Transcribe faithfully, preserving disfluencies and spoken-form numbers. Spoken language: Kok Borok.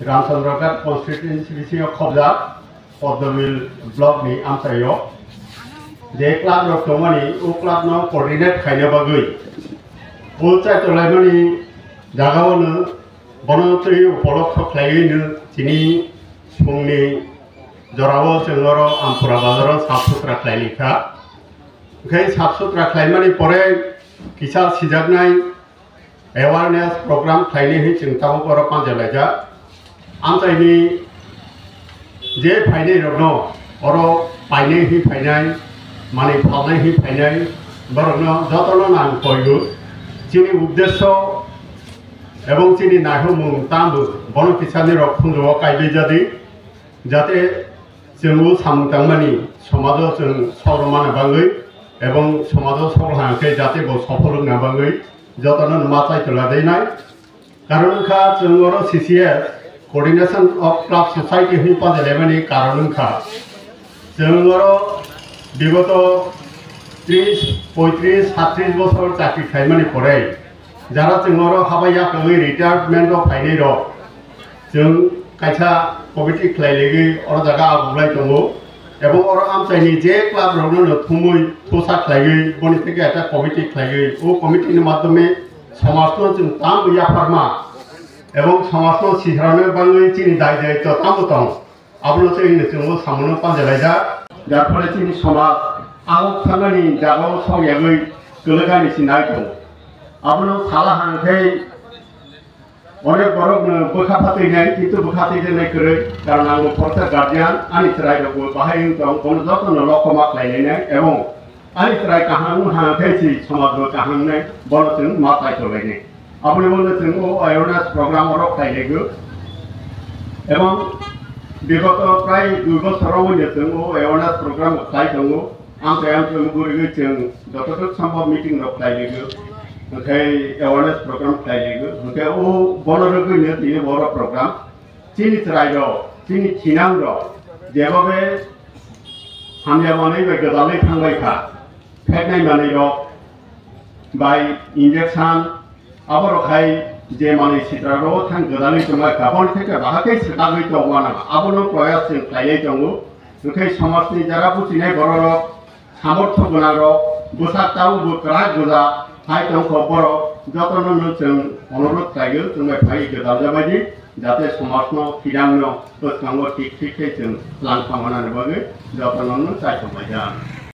Ramchandra Ghat constituency bisingo khobjak Poddomil block ni amchaio je club rok tongmani, o club no coordinate khaina bagwi o chaitolaimani jagao no bono twi upolokho khlaiwi no chini songni jorao chwng oro Ampura bazaro sap sutra khlai likha. Hwnkhe sap sutra khlaimani pore kisa sijaknai awareness program khlainai hwnwi chwng tabuk oro panjalaijak. Amchaini je phainai rokno oro painai hwnwi phainai, manwi phalnai hwnwi phainai, borokno jotono nang koigo. Chini uddesyo ebong chini naihokmung tambo bono kisani rok khunjugo kaibai jadi, jate chwng o samung tangmani somajo chwng sogro mana bagwi ebong somajo sogro hangkhe jate bo sophol wngna bagwi jotono ma chai tola deinai. Karon wngkha chwng oro C C S, Coordination of Club Society hwnwi panjalaimani karon wngkha chwng oro bigoto tris, poitris, satris bosor chakri khlaimani pore jara chwng oro habai yakwgwi retirement o phainai rok chwng kaisa committee khlai legwi oro jaga abuglai tongo, ebong oro amchaini je club rokno no thumwi thusa khlaiwi boni theke ekta committee khlaiwi o committee ni madhyome somajno chwng tamo yapharma ebong somajno sihorna bagwi chini dai daitw tamo tong. Abono tei hwnwi chwng o samungo panjalaijak. Jar phole chini somaj ang thangnani jagao sok yagwi kwlwkani sinai tongo. Abono sala hang khe onek borokno bwkha phatwi nai, kintu bwkha twi nai kwrwi, karon ang bo khoroksa guardian, ani chwrai rokbo bahai wng tong, bono jotono lokho ma khlai nai nai, ebong ani chwrai kaham wng hang khe si somaj bo kaham nai, bono chwng ma paitho lai nai. Aboni ulo chwng o awareness program oro khlai laigo. Ebong bigoto prai dui bosor o wngya chwng o awareness program khlai tongo. Amchai amchai bwrwigwi chwng jototok sombhob meeting rok khlai laigo. Hwnkhe awareness program khlai laigo. Hwnkhe o bono rwgwino tini boro program. Chini chwrai rok, chini thinang rok, jebobe hamya manwi bai gwdalwi thangbai kha. Pheknai manwi rok bai injection, aborok hai je manwi sitra rok thang gwdalwi tongbai kha, boni theke bahai khe swkagwi tongma nang, abono proyas chwng khlaiwi tongo. Hwnkhe somajni jara buchinai bororok, samortho gwnangrok, bwsak tabukbo kwrak gwja hai tongkho borok, jotono no chwng onurodh khlaio, chwng bai phai gwdal jabaidi, jate somajno, thirangno bwskango thik thik khe chwng lang tangmanani bagwi jotono no chaitok laijak.